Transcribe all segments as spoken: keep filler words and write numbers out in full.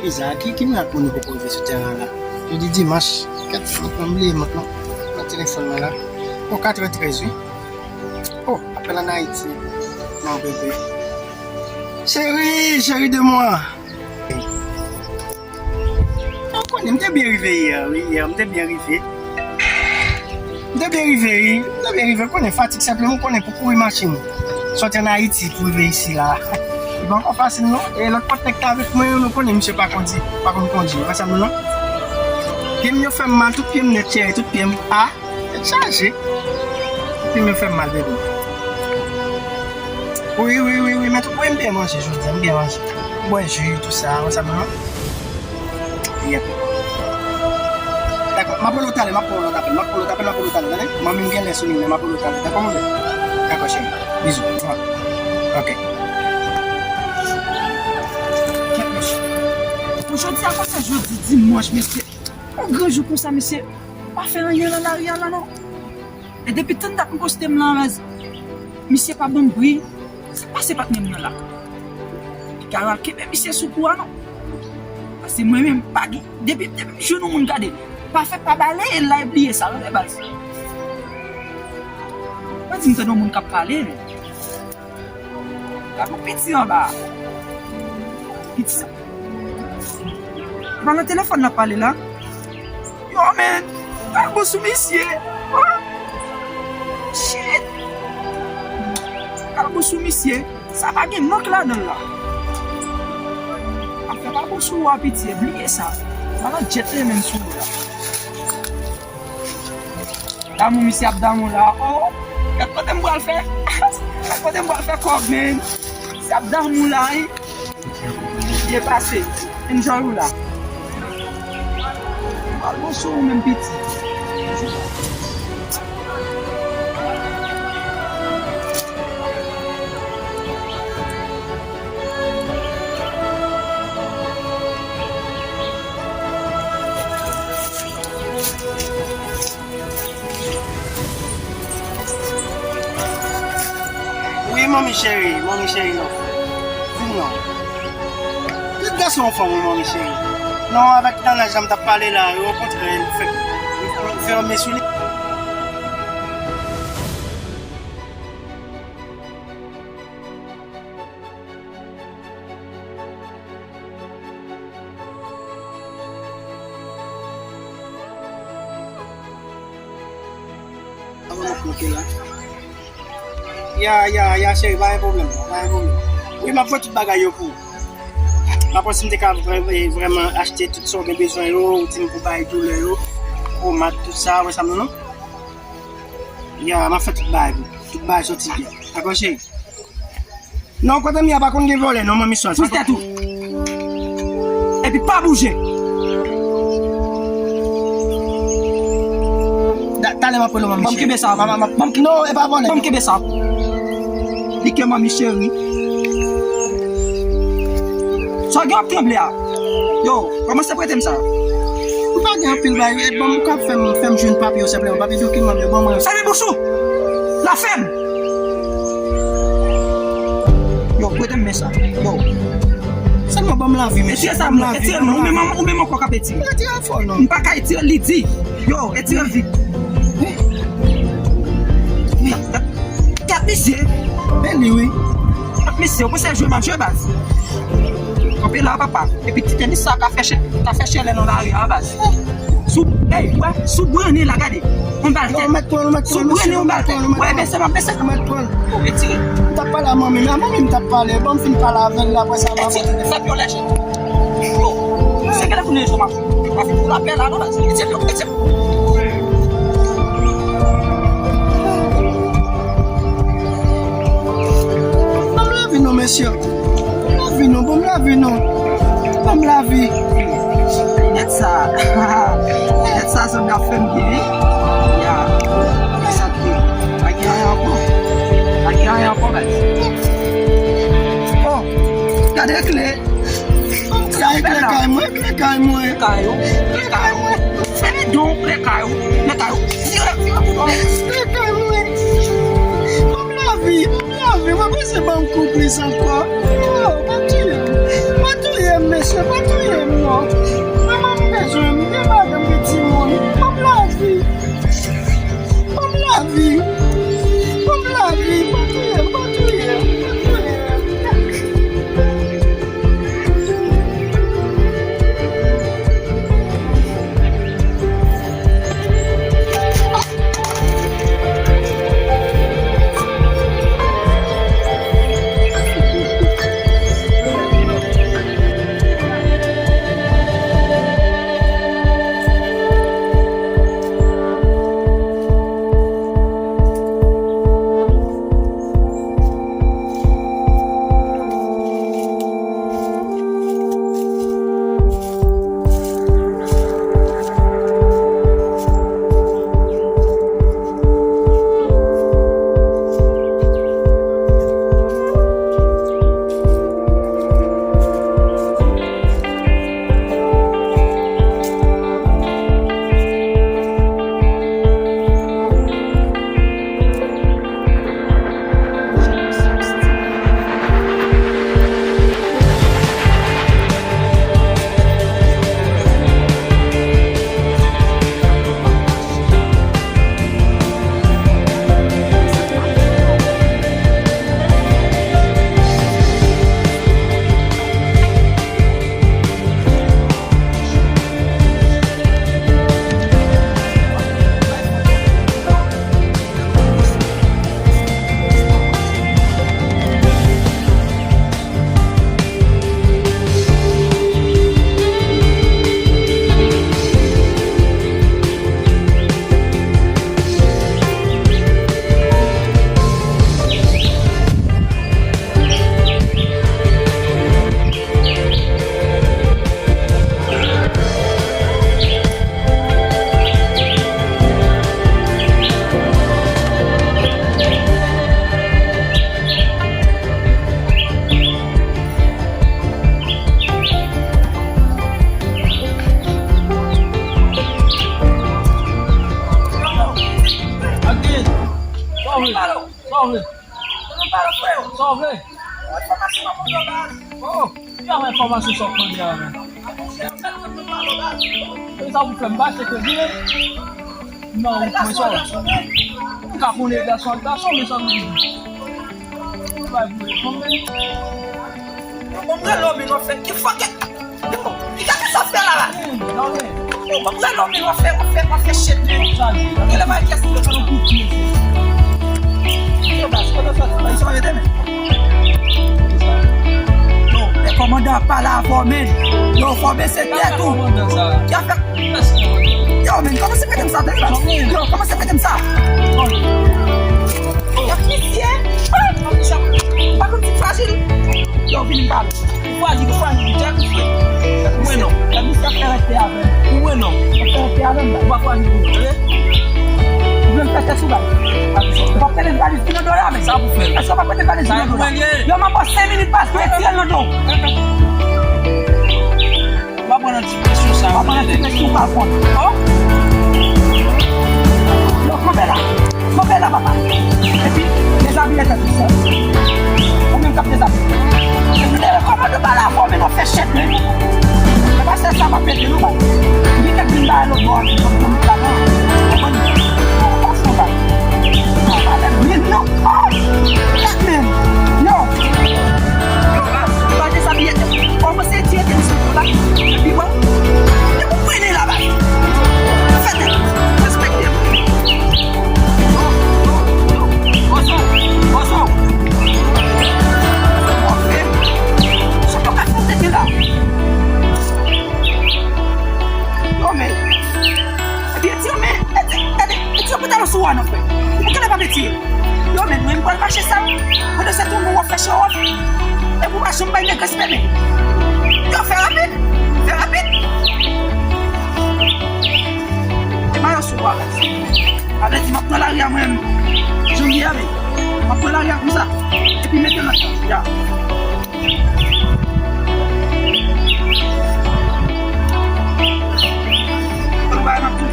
Bizarre, ki, ki mirak moun yo poko rive sou tèren an la? Jodi dimanch, kèt, mwen bliye mont non, nan telefòn mwen la. Oh, katrè trèz, wi. Oh, apèl ann Ayiti. Non, bebe. Chérie, chérie de moi. Ou konnen, m te byen rive yè, wi, yè, m te byen rive. M te byen rive, wi. M te byen rive, ou konnen, fatig senpleman, ou konnen, pou kouri machin. Sòti ann Ayiti pou rive isi la. Li pa ankò fasil, non. E lòt patnè ki t avèk mwen yo, nou konnen, misye pa kondi, pa konn kondi. Ou wè sa m di w, non? Pye m yo fè m mal, tout pye m nèt, cheri, tout pye m. A, tèt chaje. Pye m yo fè m mal, bebe. Wi, wi, wi, wi, men tou, wi, m byen manje jodi a, m byen manje. M bwè ji, tou sa, ou wè sa m di w, non? Yep. Dakò, m ap rele w talè, m ap pran yon lòt apèl, m ap pran yon lòt apèl, m ap rele w talè, tande? Manmi m gen lè sou li, men m ap rele w talè, dakò, monchè? Dakò, cheri. Bizou. Ok. Kèt, mesye. Pou jodi a konsa, jodi dimanch, mesye. Yon gran jou konsa, mesye. Pa fè anyen nan lari a la, non. E depi tann dat m poste m lan, baz, misye pa ban m bri. Sa k pase patnè m nan la? Piga yo al kenbe misye sou kou a non. Paske mwen menm, pa gen, depi, depi m jwenn yon moun gade, pa fè, pa bale, e la e bliye sa, tande baz. Pa di m tande yon moun k ap pale, non. Gade yon piti anba. Piti sa. Pa nan telefòn n ap pale la. Yo, man, kalbo sou misye. Ah. Shit. Kalbo sou misye. Sa pa gen mank ladan l la. Afè kalbo sou ou a, piti, bliye sa. Pa nan gentleman sou ou la. Damou misye ap damou la. Oh, gad kote m pral fè. Gad kote m pral fè kòb, man. Misye ap damou la, wi. Byen pase. Enjoy ou la. Pral bon sou ou menm, piti. Wi, manmi cheri, manmi cheri, non. Vin non. Tout gason yon fanm, wi, manmi cheri. Non, avèk nan laj la m t ap pale la, yo okontrè, l fè, l fè yon men sou li. Avan nou kote la. Ya, ya, ya, cheri, pa gen pwoblèm, pa gen pwoblèm. Wi, m ap voye tout bagay yo pou ou. M ap wè si m te ka vrè-, vrèman achte tout sa w gen bezwen yo, ou di m pou bay doulè yo, pomad, tout sa, wè sa m di w non? Ya, m ap fè tout bagay pou ou. Tout bagay soti byen. Dakò, cheri? Non, kote m ye a pa konn gen vòlè non, manmi Swaz. Pous tèt ou. Epi pa bouje. Da-, talè m ap rele w, manmi cheri. Ban m kenbe sa. Ban m kenbe sa. Non, e pa vòlè. Ban m kenbe sa. Li ke manmi cheri. Sa w gen w ap tranble a? Yo, kòmanse prete m sa. M pa gen anpil bagay, e ban m ka fè m, fè m jwenn papye yo senpleman, papye dokiman m yo, ban mwen yo. Fèmen bouch ou! Lafèm! Yo, prete m men sa. Yo. Sèlman ban m lavi, mesye. Etire sa, ban m lavi, etire non, ou menm, ou menm ankò k ap etire. Etire fò, non. M pa ka etire, li di. Yo, etire vit. Wi. Wi. Gad misye. Men li, wi. Gad misye, ou panse jwe m ap jwe, baz? Kanpe la, papa. Epi ti tenis sa ka fè chè, ka fè chalè nan lari a, baz. Sou, ey, wè, sou brannen la, gade. On bal tèt. Sou brannen, on bal tèt. Wè, bese, m ap bese. Ou retire. M t ap pale a manmi m, a manmi m t ap pale. Bon, m fin pale avè l la, apre sa, m ap retire. Fè pyo lèje. Yo, se gade pou lèje, m ap, m ap fè pou lapè la, non, baz. Retire pyo, retire. Ban m Mesye, ban m lavi non, ban m lavi non. Ban m lavi. Nèt sa, nèt sa zanmi ap fè m ri wi. Ya, sa ki pa gen anyen ankò. Pa gen anyen ankò, guys. Oh, gade kle. Sa e kle kay mwen, kle kay mwen. Kle kay ou, kle kay ou. Fè don, kle kay ou, kle kay ou. Tire, tire pou mwen. Kle kay mwen. Ban m lavi, ban m lavi. Mwen bezwen ban m konplis ankò. Oh, pa touye m. Pa touye m, mesye, pa touye m non. Manman m bezwen m, gen madanm, gen timoun. Ban m lavi. Ban m lavi. Ban m lavi. Pa touye m, pa touye m, pa touye m. Sa w vle? Sa w vle? Sa w vle? Oh, ki jan enfòmasyon sa w mande a menm? E sa pou fè m pa achte kredi menm? Non, mwen sò. M ka konnen gason ak gason, men sa m di. Bay pou e konbyen? Bon, mwen lòm, mwen fè ki fòkè. Yo, li ka fè sa fè la la. Yo, ban m gade w, men w ap fè, w ap fè, w ap fè chet men. Gen lè bay pyès li yo. Yo, baz, kote w sòti? Bay sa rete men. Yo, lè kòmandan ap pale avè w men. Yo, fò w bese tèt ou. Ki afè? Yo, men, kòmanse pete m sa, tande la. Yo, kòmanse pete m sa. Yo, misye. Ou pa konn ti frajil. Yo, vin ba. Ou frajil, ou frajil, ou frajil. Ou wè non. Misye ap fè respè avè m. Ou wè non. Ap fè respè avè m la. Ou pa frajil pou mwen, tande? Ou vle m fè tès ou la? Ou pa prete m valiz ki nan do la, men. Sa pou fè. Èske ou pa prete m valiz ki nan do la? Yo, m ap ba w senk minit paske ou retire l nan do. W ap pran nan ti presyon sa. W ap pran nan ti presyon ou pa konn. Oh. Yo, kanpe la. Kanpe la, papa. Epi, dezabiye tèt ou, sè. Ou menm k ap dezabiye. Epi, lè kòmandan pale avè w, men w ap fè chet men. E pa sèl sa m ap pete, non, bay. Li te vin bay lòt bò a, ki konn konn ladan. Konprann? Ou pa fè bay. Ou pa fè men non. Oh! Tèt men. Yo. Yo, baz, pa dezabiye tèt. Kòmanse tire tèt sou yo la. Epi wè. Depi w prene la, baz. Fè tèt. Respekte m. Yo, yo, yo. Bozo, bozo. Bozo. Sa pa ka fè tèt la. Yo, men. Epi, eti yo, men. Eti, eti, eti yo pantalon sou a, non, frè. Ou genlè pa mete. Yo, men, mwen, m pral mache sa. Pandan Jan m bay nèg respè, men. Yo, fè rapid! Fè rapid! E ba yo sou bagay. Sa vle di, m ap pran lari a mwen menm. Jan m ye a, men. M ap pran lari a konsa. Epi mete nan tan. Ya. Konn bagay m ap di.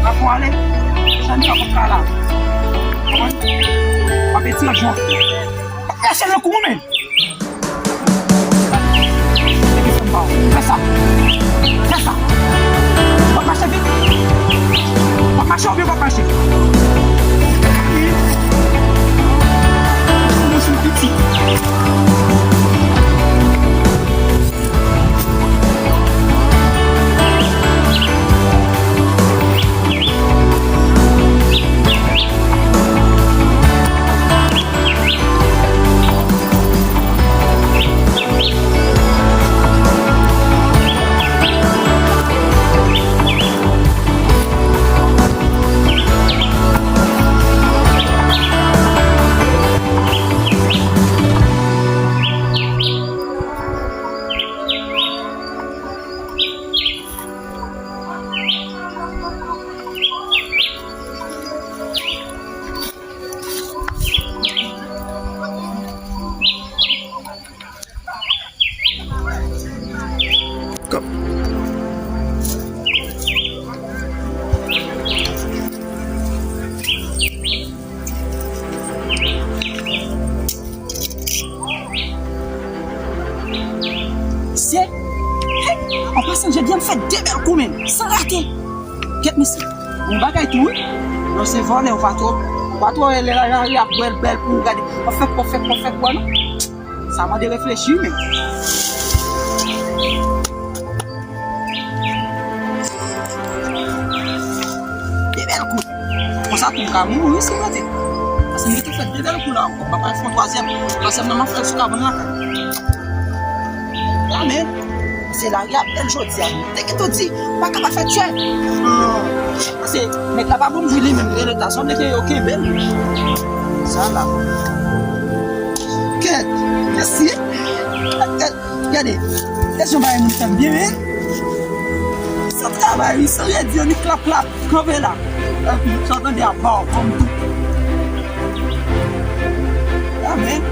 M ap ale. Jan m sa kontra la. Konprann? M ap etire jan. Mache nan kou, men. Epi fè m pa w. Fè sa. Fè sa. W ap mache vit. W ap mache oubyen w p ap mache? Mwen sou piti. Se, hey, an pasan, jodi a m fè de bèl kou, men, san rate. Kèt, mesye. Bon bagay tou, wi. Non, se vòlè, ou pa twò, ou pa twò wè lè lari ap bèl, bèl pou ou gade. Pafèt, pafèt, pafèt, bò, non. Sa mande reflechi, men. De bèl kou. Konsa tou m ka mouri, wi, si mwen te. Paske m te fè de bèl kou la ankò. M pa pral fè yon twazyèm. Twazyèm nan, m ap fè l sou kabann lakay. Ya, men. Se lari a bèl jodi a. Te gentan di, pa ka pa fè tchè. Paske nèg la pa bon vre li menm, rele ta sanble ke yo kenbe l. Sa la. Kèt, mèsi. Kèt, gade. Kesyon bagay moun fè m byen, men. San travay, wi, san redi, ni klap klap. Kanpe la. Epi, sa w tande a ba w, kòm tou. Amen.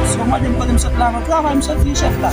Si w mande m kote m sot la, nan travay m soti, chèf la.